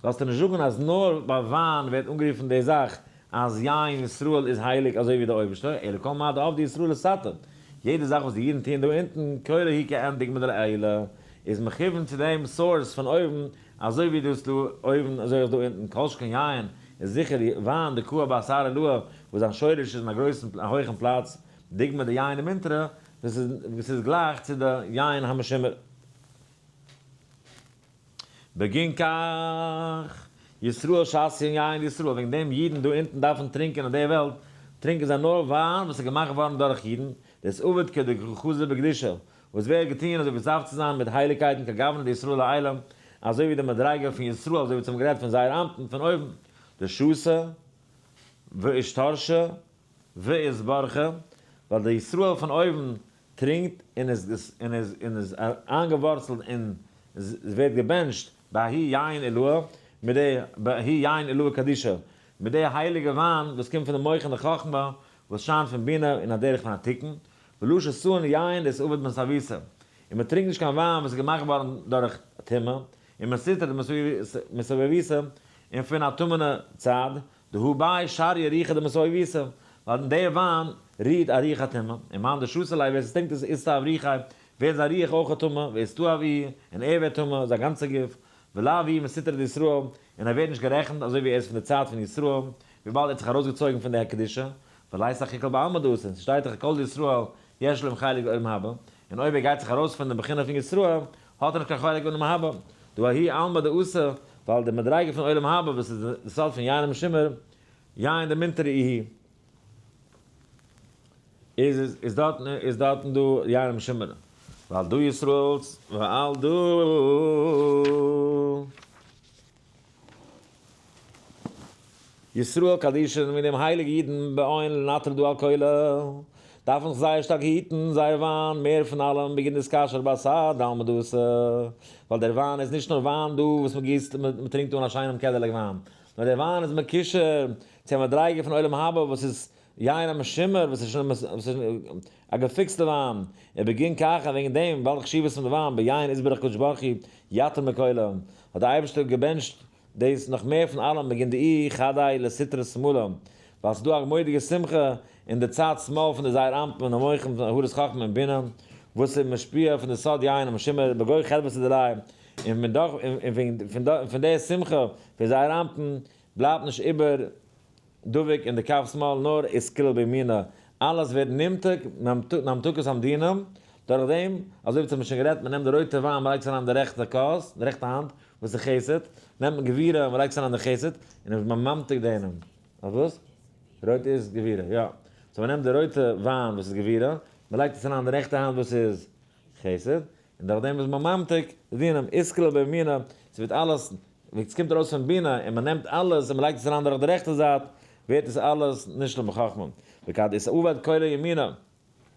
זאלסטו נישט זאגן אז נאר ביי וויין ווערט אנגערופן די זאך אז יין ישראל איז הייליג אזוי ווי די אויבערשטער, אלא כל מה דעבדי ישראל לתתא, יעדע זאך וואס די אידן טוען דא אונטן, כולא הוא כעין דוגמא דלעילא, איז מכוון צו דעם source פון אויבן, אזוי ווי דאס דא אויבן אזוי אויך דא אונטן, כל שכן יין איז זיכער וויין דקאי באתר עילאה וואס זיין שורש איז אין א גרויסן א הויכן פלאץ, דוגמא דיין דמינטרא, וואס איז גלייך צו די יין המשומר. בגין כך, ישראל שתיין יין דישראל, וועגן דעם אידן דא אונטן דארפן טרינקען אין די וועלט, טרינקען זיי נאר וויין וואס איז געמאכט געווארן דורך אידן, דאס עובד כדחזי בקדושה, וואס ווערט געטון אזוי ווי עס דארף צו זיין מיט הייליגקייט און כגוונא דישראל לעילא, אזוי ווי די מדריגה פון ישראל, אזוי ווי אונז האבן גערעדט פון זייער אמתן פון אויבן, דשתא ואשתרשא ואתברכא, ווייל די ישראל פון אויבן טרינקט און איז און איז און איז איינגעווארצלט און ווערט געבענטשט בההיא יין עילאה, מיט די בההיא יין עילאה קדישא, מיט די הייליגע וויין וואס קומט פון די מוחין דחכמה וואס שיינט פון בינה אין א דרך פון א תיקון, ולא שתאן יין דאתעביד מסאוויסא, און מען טרינקט נישט קיין וויין וואס איז געמאכט געווארן דורך טומאה, און מסטרא דמסאוויסא, און פון א טמא'נע צד, דהא ביה שריא רוחא דמסאוויסא, ווייל אין די וויין רוהט א רוח הטומאה, און מאן דשתי ליה ווער ס'טרינקט עס אתטהב רוחיה, ווערט זיין רוח אויך א טמא, ואתטהב איהו, און ער ווערט טמא, זיין גאנצע גוף, ולאו איהו מסטרא דישראל, און ער ווערט נישט גערעכנט אזוי ווי ער איז פון די צד פון ישראל, וויבאלד ער האט זיך ארויסגעצויגן פון די קדושה, ולית אחיקל בעלמא דאתי, ס'שטייט דאך כל ישראל יש להם חלק לעולם הבא, און אויב ער גייט זיך ארויס פון די בחינה פון ישראל, האט ער נישט קיין חלק לעולם הבא, דהא ההוא עלמא דאתי, ווייל די מדריגה פון עולם הבא וואס איז די סוד פון יין המשומר, יין דמינטרא איהו, איז איז דארטן איז דארטן דא יין המשומר, ועל דא ישראל ועל דא. ישראל קדישין מיט דעם הייליגע אידן בעין לנטר דא על כולא, דארפן זיך זייער שטארק היטן זייער וויין מער פון אלעם בגין דאתקשר באתר דעלמא דאתי, ווייל דער וויין איז נישט נאר וויין דא וואס מען גיסט מען טרינקט אן א שיינעם קעדעלעק וויין, נאר דער וויין איז מקושר צו א מדריגה פון עולם הבא וואס איז יין המשומר וואס איז שוין א געפיקסטע וויין, און בגין כך און וועגן דעם ווייל די חשיבות פון די וויין ביין יתברך קודשא בריך הוא יתר מכולא האט דער אייבערשטער געבענטשט דאס נאך מער פון אלעם בגין דאיהו חדי לסטרא שמאלא ווייל ס'איז דא א מורא'דיגע שמחה אין די צד שמאל פון די זעיר אנפין און מוחין פון הארת חכמה און בינה וואס איז משפיע פון די סוד יין המשומר בגוי חדוותא דיליה און פון די שמחה פון זעיר אנפין בלייבט נישט איבער דבוק אין די קו שמאל נאר איז כולל בימינה, אלעס ווערט נמתק, נמתקת המדינה, דורך דעם, אזוי ווי מ'האט שוין גערעדט, מ'נעמט די רויטע וויין מ'לייגט עס אריין אין די רעכטע כוס, די רעכטע האנט, וואס איז חסד, נעמט מען גבורה און מ'לייגט עס אריין אין די חסד, און איז ממתיק דינים. אויף וואס? רויט איז גבורה, יא. so מ'נעמט די רויטע וויין וואס איז גבורה, מ'לייגט עס אריין אין די רעכטע האנט וואס איז חסד, און דורך דעם איז מען ממתיק די דינים, אתכליל בימינא, ס'ווערט אלעס, ווי ס'קומט ארויס פון בינה, און מען נעמט אלעס און מען לייגט עס אריין דורך די רעכטע זייט, ווערט עס אלעס נשלם בחכמה, וכד אתעביד כולא ימינא,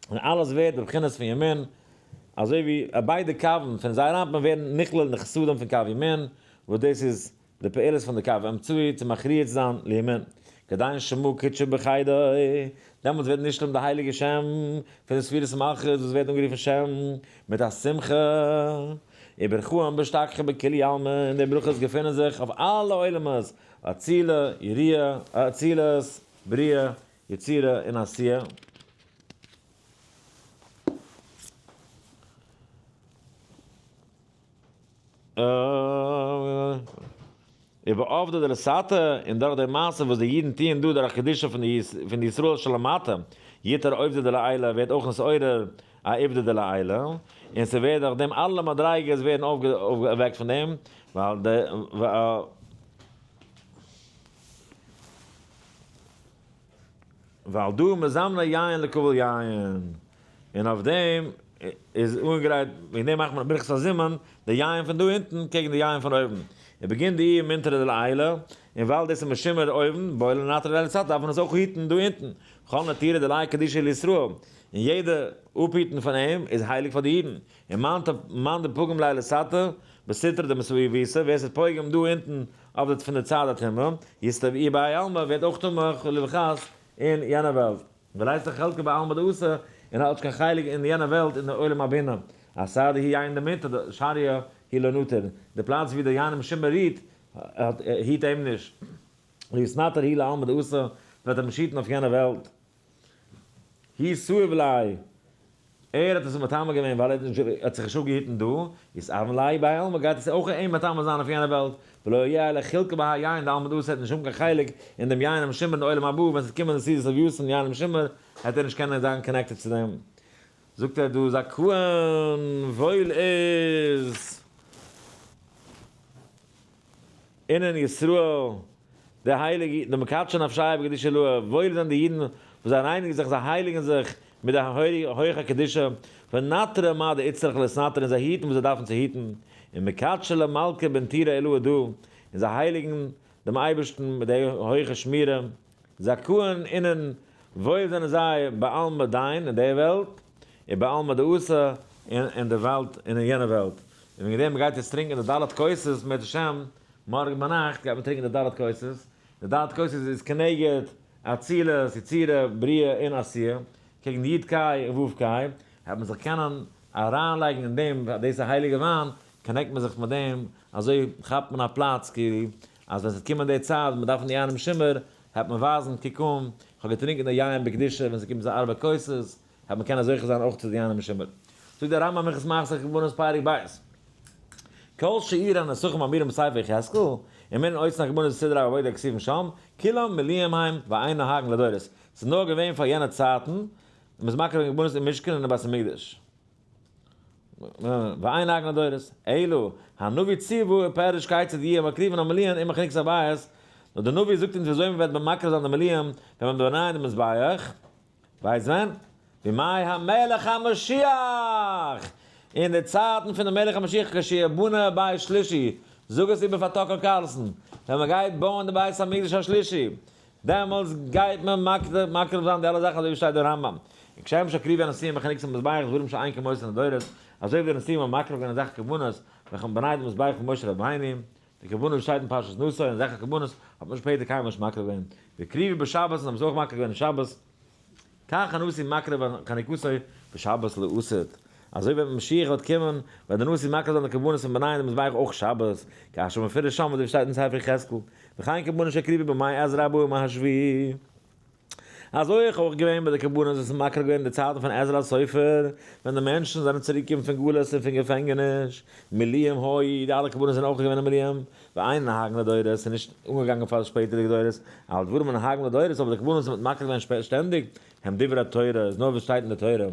און אלעס ווערט בבחינת פון ימין, אזוי ווי ביידע קווין פון זעיר אנפין ווערן נכלל אין די חסדים פון קו ימין, וואס דאס איז די פעולות פון די קו אמצעי צו מכריע צו זיין לימין, כדין שמא קודשא בחידוי, דעמאלטס ווערט נשלם די הייליגע שם פון די ספירת מלכות וואס ווערט אנגערופן שם מיט א שמחה, וברכאן משתכחי בכולהו עלמין, און די ברכות געפינען זיך אויף אלע עולמות, אצילה, יריעה, אצילות, בריאה, יצירה און עשייה. ובעבדא דלתתא, און דורך די מעשה וואס די אידן טוען דא דורך קדושה פון די ישראל שלמטה, יתער עובדא דלעילא, ווערט אויך נתעורר א עובדא דלעילא, און ס'ווערט דורך דעם אלע מדריגות ווערן אויפגעוועקט פון דעם, ווייל די. ועל דא מזמנא יין לקבל יין, און אויף דעם איז אנגעגרייט, וועגן דעם מאכט מען ברכת הזימון, די יין פון דא אונטן קעגן די יין פון אויבן, ובגין דאיהו מינטרא דלעילא, און ווייל דאס איז משומר אויבן, בעי לנטרא ליה לתתא, דארף מען עס אויך היטן דא אונטן, כל נטירא דליה קדישא לישראל, און יעדע אפהיטן פון אים איז הייליג פאר די אידן, און מאן דפגים ליה לתתא, בסטרא דמסאבותא, ווער ס'איז פוגם דא אונטן אויף די פון די צד הטומאה, יסתיו איהו בהאי עלמא ווערט אויך טמא חלילה וחס אין יענע וועלט. ולית חלקא בעלמא דאתי, און האט נישט קיין חלק אין יענע וועלט אין די עולם הבינה. אתר דהוא יין דמנטר שריא הוא לא נטר, די פלאץ ווי די יין המשומר רוהט היט אים נישט. לא יתנטר הוא לעלמא דאתי, וועט ער נישט היטן אויף יענע וועלט. הוא סאיב ליה, ער האט עס מטמא געווען ווייל ער האט זיך נישט אפגעהיטן דא, יתאוון ליה בהאי עלמא גייט עס אויך אים מטמא זיין אויף יענע וועלט, ולא יהא ליה חולקא בהאי יין דעלמא דאתי ער וועט נישט האבן קיין חלק אין דעם יין המשומר אין עולם הבא, ווען ס'וועט קומען די סעודת לויתן יין המשומר העט ער נישט קענען זיין connected צו דעם. זאגט ער דא זכאין וואויל איז אינון ישראל די הייליגע אידן, דמקדשי נפשייהו בקדושה עילאה, וואויל זענען די אידן וואס זיי רייניגן זיך, זיי הייליגן זיך מיט די הויכע קדושה, ונטרי מה דאיצטריך לאתנטרא און זיי היטן וואס זיי דארפן צו היטן, ומקדשי למלכא בנטירא עילאה דא, און זיי הייליגן דעם אייבערשטן מיט די הויכע שמירה, זכאין אינון, וואויל זענען זיי בעלמא דין אין די וועלט, ובעלמא דאתי און אין די וועלט און אין יענע וועלט. און וועגן דעם מ'גייט יעצט טרינקען די ד' כוסות אם ירצה השם, מארגן ביינאכט גייט מען טרינקען די ד' כוסות, די ד' כוסות איז כנגד אצילות, יצירה, בריאה און עשייה, קעגן י' קאי און ו' קאי, העט מען זיך קענען אריינלייגן אין דעם, דאס איז הייליגע וויין, connect מען זיך מיט דעם, אזוי כאפט מען א פלאץ כאילו אז ווען ס'וועט קומען די צייט מען דארף יין המשומר, העט מען ווייזן קוק אן, כ'האב געטרינקען די יין בקדושה, ווען ס'קומט צו ארבע כוסות, העט מען קענען זוכה זיין אויך צו די יין המשומר. זאגט דער רמב ם הלכות מעשה קרבנות פרק ב', כל שאר הנסכים האמורים בספר יחזקאל, ומנין אותן הקרבנות וסדרי העבודה הכתובים שם, כולם מלואים הם ואין נוהגין לדורות, ס'איז נאר געווען פאר יענע צייטן, און מ'איז מקריב געווען קרבנות אין משכן און אין בית המקדש. ואין נוהגין לדורות, אלא הנביא ציוה ופירש כיצד יהיו מקריבין המלואים עם חנוכת הבית, נאר דער נביא זאגט אונז ווי אזוי מען וועט מקריב זיין די מלואים ווען מען וועט באנייען די מזבח, ווייסט ווען? בימי המלך המשיח! אין די צייטן פון די מלך המשיח כשיבנה בית שלישי, זאג עס איבער פאר טאקער קארלסאן, ווען מען גייט בויען די בית המקדש השלישי, דעמאלטס גייט מען מקריב זיין די אלע זאכן אזוי ווי שטייט אין רמב ם, און כשם שהקריבו הנשיאים בחנוכת המזבח דברים שאין כמותן לדורות, אזוי ווי די נשיאים האבן מקריב געווען אזעלכע קרבנות וועלכע האבן באנייט די מזבח פון משה רבינו, די קרבנות וואס שטייט אין פרשת נשא און אזעלכע קרבנות האט מען שפעטער קיינמאל נישט מקריב געווען, והקריבו בשבת און האבן עס אויך מקריב געווען אין שבת, כך הנשיא מקריב חנוכתו בשבת לעתיד, אזוי ווען משיח וועט קומען וועט דער נשיא מקריב זיין די קרבנות פון באנייען די מזבח אויך שבת, כאשר מפורש שם אזוי ווי שטייט אין ספר יחזקאל, וכן קרבנות שהקריבו בימי עזרא הבאים השביעי. אזוי איז אויך געווען ביי די קרבנות וואס איז מקריב געווען אין די צייטן פון עזרא הסופר, ווען די מענטשן זענען צוריק געקומען פון גלות און פון געפענגעניש, מלואים היו, די אלע קרבנות זענען אויך געווען אין מלואים, ואין נוהגין לדורות, ס'איז נישט אנגעגאנגען פאר שפעטערדיגע דורות, אבל דברים הנוהגין לדורות, אבער די קרבנות וואס מ'האט מקריב געווען שטענדיג, הם דברי התורה, איז נאר וואס שטייט אין די תורה.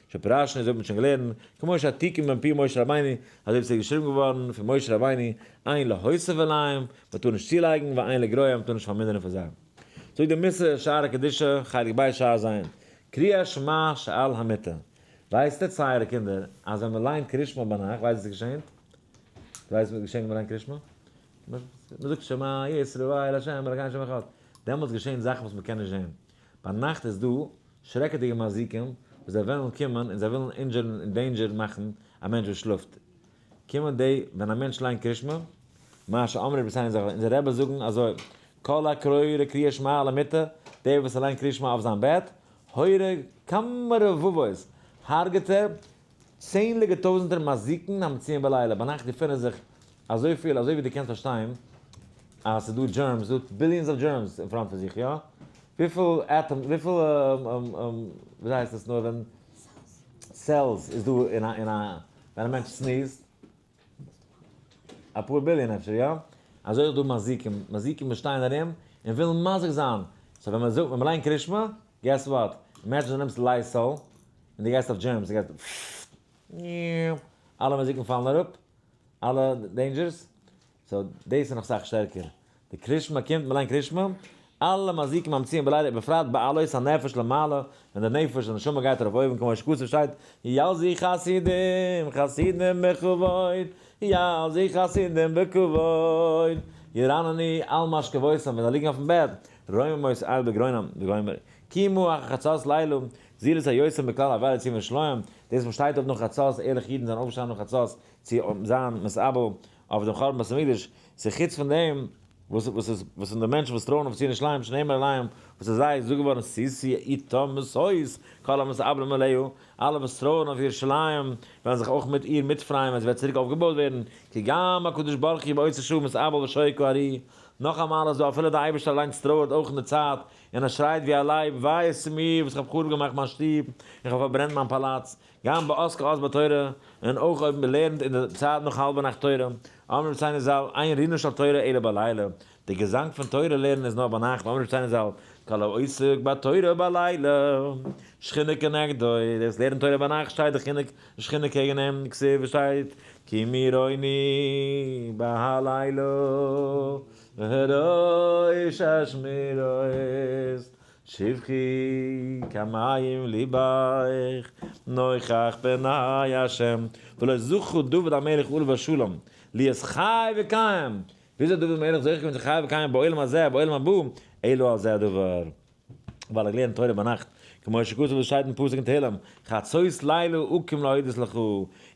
שפירשנו, אזוי האט מען שוין געלערנט, כמו שעתיקים מפי משה רבינו, אזוי ווי ס'איז געשריבן געווארן פון משה רבינו, אין להוסיף עליהם, מ'טאר נישט צולייגן, ואין לגרוע, מ'טאר נישט פארמינערן פון זיי. זאגט די מוסר שער הקדושה, חלק ב' שער ז', קריאת שמע שעל המיטה. ווייסט עטס טייערע קינדער, אז ווען מ'ליינט קריאת שמע ביינאכט, ווייסט וואס געשענט? דו ווייסט וואס געשענט ווען מ'ליינט קריאת שמע? מ'זאגט שמע ישראל ה' אלקינו ה' אחד, דעמאלטס געשענט זאכן וואס מ'קען נישט זען. ביינאכט איז דא שרעקעדיגע מזיקים וואס זיי ווילן קומען און זיי ווילן injure ן און danger מאכן א מענטש וואס שלאפט. קומען די ווען א מענטש ליינט קרישמע, מה שאמרו רבותינו זכרונם, אונזערע רעבעס זאגן אזוי, כל הקורא קריאת שמע על המיטה, דער וואס ליינט קרישמע אויף זיין בעט, הורג כמה רבבות, הרג'ט ער צענדליגע טויזנטער מזיקין המצויים בלילה, ביינאכט געפינען זיך אזויפיל, אזוי ווי דו קענסט פארשטיין אז ס'איז דא germs, ס'איז דא billions of germs אין front פון זיך, יא? וויפיל atom, וויפיל וויאזוי הייסט עס נאר ווען cells איז דא אין א אין א ווען א מענטש sneeze ט? אפאר ביליאן אפשר, יא? אזוי אויך דא מזיקים, מזיקים וואס שטייען ארום און ווילן מזיק זיין, so ווען מ'זאגט ווען מ'ליינט קרישמע, guess what? imagine דו נעמסט Lysol און דו גייסט אויף germs, ס'גייט אלע מזיקים פאלן אראפ, אלע dangers, so דאס איז נאך סאך שטערקער, די קרישמע קומט מ'ליינט קרישמע, אלע מזיקים המצויים בלילה ובפרט בעלות הנפש למעלה, ווען די נפש די נשמה גייט ארויף אויבן כמו שכתוב שטייט יעלזו חסידים חסידים בכבוד יעלזו חסידים בכבוד ירננו על משכבותם ווען זיי ליגן אויפן בעט רוממות אל בגרונם וגומר קיימו אחר חצות לילה זירוז היוצא מכלל אבילי ציון וירושלים דאס וואס שטייט אויף נאך חצות ערליכע אידן זענען אויפגעשטאנען נאך חצות צו זיין מתאבל אויף דעם חורבן בית המקדש, ס'איז חוץ פון דעם. וואס וואס איז וואס זענען די מענטשן וואס טרויערן אויף ציון ירושלים שנאמר עליהם, וואס איז זיי זאגט געווארן שישו אתה משוש כל המתאבלים עליה, אלע וואס טרויערן אויף ירושלים וועלן זיך אויך מיט איר מיטפרייען ווען זי וועט צוריק אויפגעבויט ווערן, כי גם הקדוש ברוך הוא באותה שעה מתאבל ושוקע כארי, נאך א מעלה איז דא אפילו די אייבערשטער אליינס טרויערט אויך אין די צייט און ער שרייט ווי א לייב, וויי איז צו מיר וואס איך האב חרוב געמאכט מיין שטוב און איך האב פארברענט מיין פאלאץ, גם בעת כעת בתורה, און אויך אויב מען לערנט אין די צייט נאך האלבע נאכט תורה, אמרו רבותינו ז"ל, אין רינה של תורה אלא בלילה, די געזאנג פון תורה לערנען איז נאר ביינאכט, אמרו רבותינו ז"ל, כל העוסק בתורה בלילה, שכינה כנגדו, דער וואס לערנט תורה ביינאכט שטייט די שכינה קעגן אים, כתיב שטייט, כי מרוני בהלילה, וראש אשמורות, שפכי כמים ליבך נוכח פני השם ולא זכו דוד המלך עליו השלום להיות חי וקיים, וויאזוי האט דוד המלך זוכה געווען צו חי וקיים בעולם הזה ובעולם הבא, אלא על זה הדבר, ווייל ער האט געלערנט תורה ביינאכט, כמו שכתוב וואס שטייט אין פסוק אין תהלים, חצות לילה אקום להודות לך,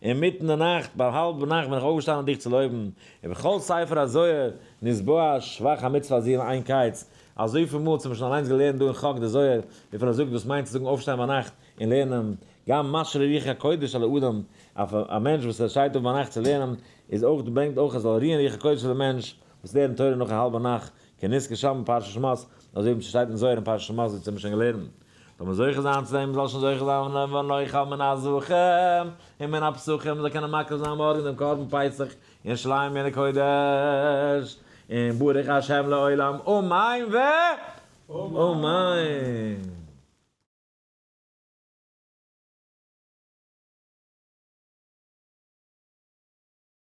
אינמיטן די נאכט, ביי האלב נאכט בין איך אויפגעשטאנען דיך צו לויבן, ובכל ספר הזוהר נתבאר שבח המצוה הזו אין קץ, אזויפיל מאל האט מען שוין אליינס געלערנט דא אין חק די זוהר, וויפיל ער זאגט וואס מיינט צו זאגן אויפשטיין ביינאכט און לערנען, גם משרה רוח הקודש על האדם, אויף א מענטש וואס ער שטייט אויף ביינאכט צו לערנען, איז אויך ברענגט אויך עס זאל רוען רוח הקודש אויף די מענטש וואס לערנט תורה נאך א האלבע נאכט, כנזכר שם בפרשת שמות, אזוי ווי ס'שטייט אין זוהר אין פרשת שמות וואס האט מען שוין געלערנט. זאל מען זוכה זיין צו דעם, מ'זאל שוין זוכה זיין ונאכל מן הזבחים ומן הפסחים, מ'זאל קענען מקריב זיין מארגן דעם קרבן פסח אין ירושלים עיר הקודש, און ברוך השם לעולם אמן ואמן.